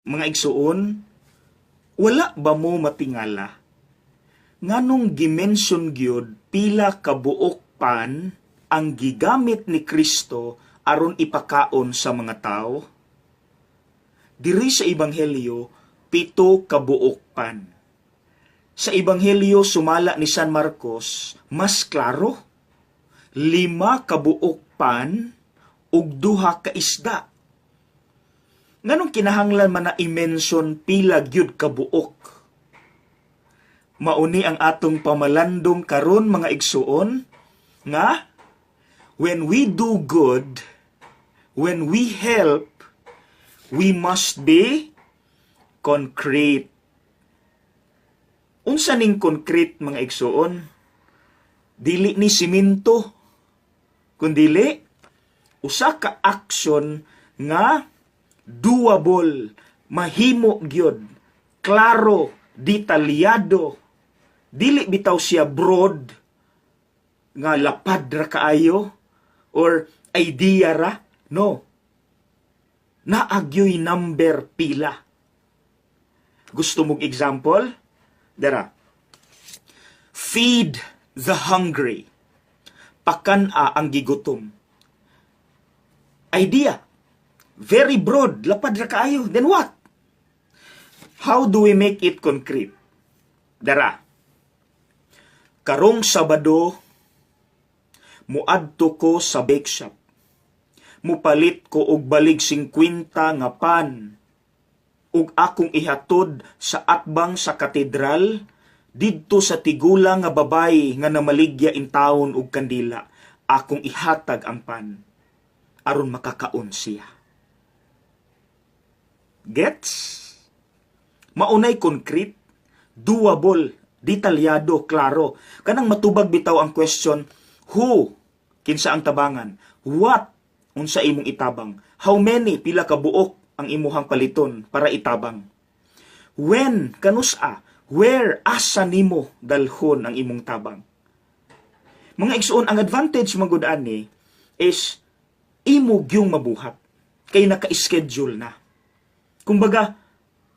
Mga igsuon, wala ba mo matingala? Nganong gimension gyud pila ka buok pan ang gigamit ni Kristo aron ipakaon sa mga tao? Diri sa Ebanghelyo, 7 ka buok pan. Sa Ebanghelyo sumala ni San Marcos, mas klaro. 5 ka buok pan ug 2 ka isda. Nganong kinahanglan man na i-mention pila gyud ka buok? Mauni ang atong pamalandong karon, mga igsuon, nga when we do good, when we help, we must be concrete. Unsa ning concrete, mga igsuon? Dili ni simento, kundili usa ka action nga doable, mahimo gyud, klaro, detalyado. Dili bitaw siya broad nga lapad ra kaayo or idea ra, no. Naa gyoy number, pila. Gusto mong example? Dara. Feed the hungry. Pakan-a ang gigutom. Idea. Very broad, lapad ra kaayo. Then what? How do we make it concrete? Dara. Karong Sabado, muadto ko sa bake shop. Mupalit ko og balig 50 nga pan ug akong ihatod sa atbang sa katedral didto sa tigulang nga babay nga namaligya intawon og kandila. Akong ihatag ang pan aron makakaon siya. Gets? Maunay concrete, doable, detalyado, klaro. Kanang matubag bitaw ang question, who, kinsa ang tabangan, what, unsa imong itabang, how many, pila ka buok ang imuhang paliton para itabang. When, kanusa, where, asa nimo dalhon ang imong tabang. Mga igsuon, ang advantage magud ani is imo gyung mabuhat kay naka-schedule na. Kumbaga,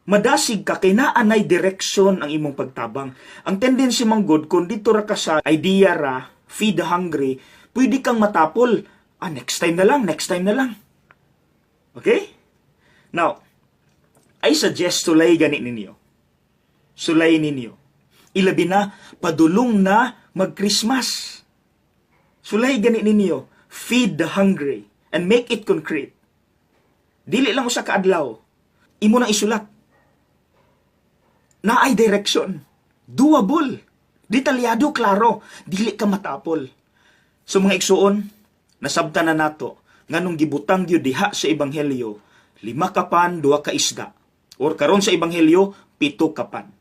madasig ka kay naa nay direction ang imong pagtabang. Ang tendency man gud kung dito ra ka sa idea ra, feed the hungry, pwede kang matapol. Ah, next time na lang, next time na lang. Okay? Now, I suggest sulay gani ninyo. Sulay ninyo. Ilabi na, padulong na mag-Christmas. Sulay gani ninyo. Feed the hungry and make it concrete. Dili lang usa ka adlaw. Imo nang isulat. Naay direction. Doable. Detalyado, klaro. Dili ka matapol. So mga igsuon, nasabtan na nato nganong gibutang gyud diha sa ebanghelyo 5 ka pan, 2 ka isda. Or karon sa ebanghelyo, 7 ka pan.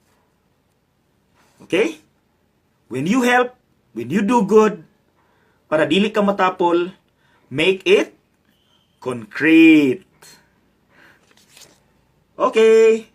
Okay? When you help, when you do good, para dili ka matapol, make it concrete. Okay.